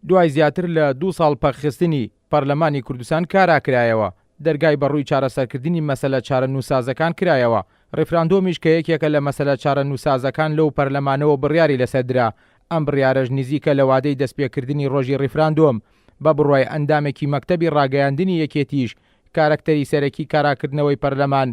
دوای زیاتر لە دوو ساڵ پەکخستنی، پەرلەمانی کوردستان کارا کرایەوە، دەرگای بەڕووی چارەسەرکردنی مەسەلە چارەنووسسازەکان کرایەوە، ڕیفراندۆمیش کە یەکێکە لە مەسەلە چارەنووسسازەکان لەو پەرلەمانەوە بڕیاری لەسەر درا، ئەم بڕیارەش نزیکە لە وادەی دەستپێکردنی ڕۆژی ڕیفراندۆم، بە بڕوای ئەندامێکی مەکتەبی ڕاگەیاندنی یەکێتیش، کارەکتەری سەرەکی کاراکردنەوەی پەرلەمان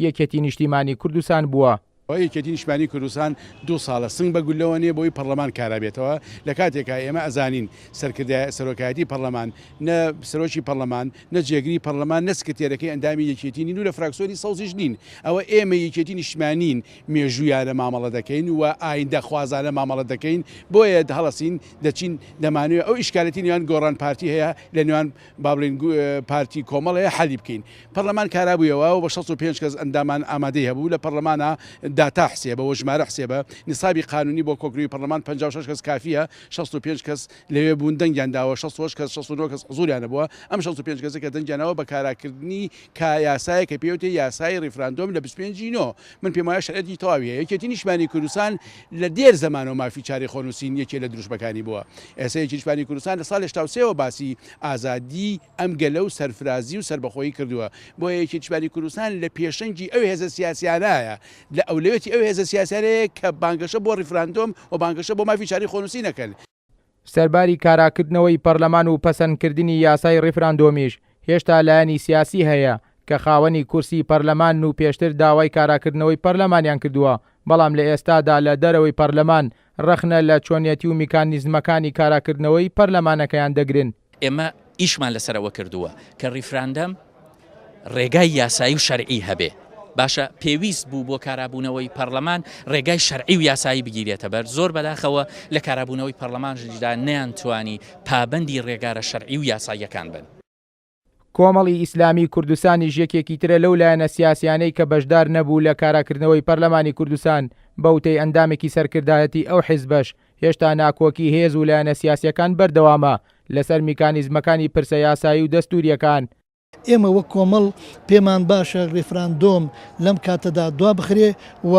یەکێتی نیشتیمانی کوردستان بووە. یەکێتی نیشتمانی کوردستان دوو ساڵە سنگ بە گوللەوە نیە بۆی پەڕلەمان کارا بێتەوە لە کاتێکا ئێمە ئەزانین سەرکردایە سەرۆکایەتی پەڕلەمان نە سەرۆکی پەڕلەمان نە جێگری پەڕلەمان نە سکرتێرەکەی ئەندامی یەکێتی نین و لە فراکسیۆنی سەوزیش نین ئەوە ئێمەی یەکێتی نیشتمانین مێژوویانە مامەڵە دەکەین و ئایندە خوازانە مامەڵە دەکەین بۆیە هەڵەسین دەچین دەمانەوێ ئەو ئیشکالەتی نێوان گۆڕان پارتی هەیە لە نێوان با بڵێین پارتی کۆمەڵ هەیە حەلی بکەین. پەرلەمان کارا بوویەوە و بە 65 کەس ئەندامان ئامادەی هەبوو لە پەرلەمانا داتا حسێبە و ژمارە حسێبە نیسابی قانونی بۆ کۆکردنەوەی پەرلەمان 56 کەس کافیە 65 کەس لەوێ بوون دەنگیان داوە 68 کەس 69 کەس حزوریان هەبووە ئەم 65 کەسە کە دەنگیان داوە بە کاراکردنی کا یاسایە کە پێی وترێ یاسای ڕیفراندۆم لە 25 ی نۆ من پێم وایە شەرعیەتی تەواوی هەیە یەکێتی نیشتمانی کوردستان لە دێر زەمانەوە مافی چارەی خۆنووسین یەکێ لە دروشمەکانی بووە ئێستا یەکێتی نیشتمانی کوردستان لە ساڵی 83 ەوە باسی ئازادی ئەم گەلە و سەرفرازی و سەربەخۆیی کردووە بۆیە یەکێتی نیشتمانی کوردستان لە پێشەنگی ئەو هێزە سیاسیانایە لە ئەولەویەتی ئەو هێزە سیاسیانەیە کە بانگەشە بۆ ڕیفراندۆم و بانگەشە بۆ مافی چارەی خۆنووسین ئەکەن. سەرباری کاراکردنەوەی پەرلەمان و پەسەندکردنی یاسای ڕیفراندۆمیش، هێشتا لایەنی سیاسی هەیە کە خاوەنی کورسی پەرلەمانن و پێشتر داوای کاراکردنەوەی پەرلەمانیان کردووە، بەڵام لە ئێستادا لە دەرەوەی پەرلەمان ڕەخنە لە چۆنیەتی و میکانیزمەکانی کاراکردنەوەی پەرلەمانەکەیان دەگرن. ئێمە ئیشمان لەسەر ئەوە کردووە کە ڕیفراندەم ڕێگای یاسایی و شەرعی هەبێ. باشە پێویست بوو بۆ کارابوونەوەی پەڕلەمان ڕێگای شەرعی و یاسایی بگیرێتە بەر، زۆر بەداخەوە لە کارابوونەوەی پەڕلەمانیشدا نەیانتوانی پابەندی ڕێگارە شەرعی و یاساییەکان بن. کۆمەڵی ئیسلامی کوردستانیش یەکێکی ترە لەو لایەنە سیاسیانەی کە بەشدار نەبوو لە کاراکردنەوەی پەرلەمانی کوردستان، بەوتەی ئەندامێکی سەرکردایەتی ئەو حیزبەش هێشتا ناکۆکی هێز و لایەنە سیاسیەکان بەردەوامە لەسەر میکانیزمەکانی پرسە یاسایی و دەستوریەکان. ئێمە وەک کۆمەڵ پێمان باشە ڕیفراندۆم لەم کاتەدا دوابخرێ و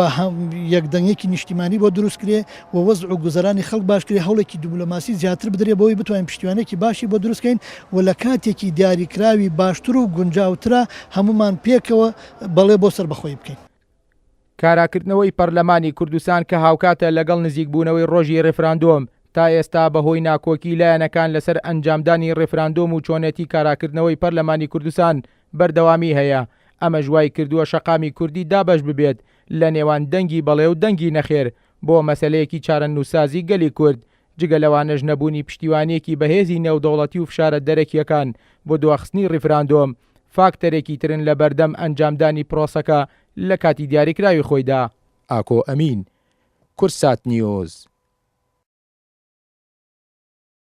یەکدەنگیەکی نیشتیمانی بۆ دروست کرێ و وەزع و گوزەرانی خەڵک باش کرێ، هەوڵێکی دبلۆماسی زیاتر بدرێ بۆی بتوانین پشتیوانیەکی باشی بۆ دروست کەین و لە کاتێکی دیاریکراوی باشتر و گونجاوترا هەموومان پێکەوە بەڵێ بۆ سەربەخۆیی بکەین. کاراکردنەوەی پەرلەمانی کوردستان کە هاوکاتە لەگەڵ نزیکبوونەوەی ڕۆژی ڕیفراندۆم، تا ئێستا بەهۆی ناکۆکی لایەنەکان لەسەر ئەنجامدانی ڕیفراندۆم و چۆنێتی کاراکردنەوەی پەرلەمانی کوردستان بەردەوامی هەیە، ئەمەش وایکردووە شەقامی کوردی دابەش ببێت لە نێوان دەنگی بەڵێ و دەنگی نەخێر بۆ مەسەلەیەکی چارەنووسسازی گەلی کورد، جگە لەوانەش نەبوونی پشتیوانییەکی بەهێزی نێودەوڵەتی و فشارە دەرەکییەکان بۆ دواخستنی ڕیفراندۆم، فاکتەرێکی ترن لە بەردەم ئەنجامدانی پرۆسەکە لە کاتی دیاریکراوی خۆیدا. ئاکۆ ئەمین، کوردسات نیوز.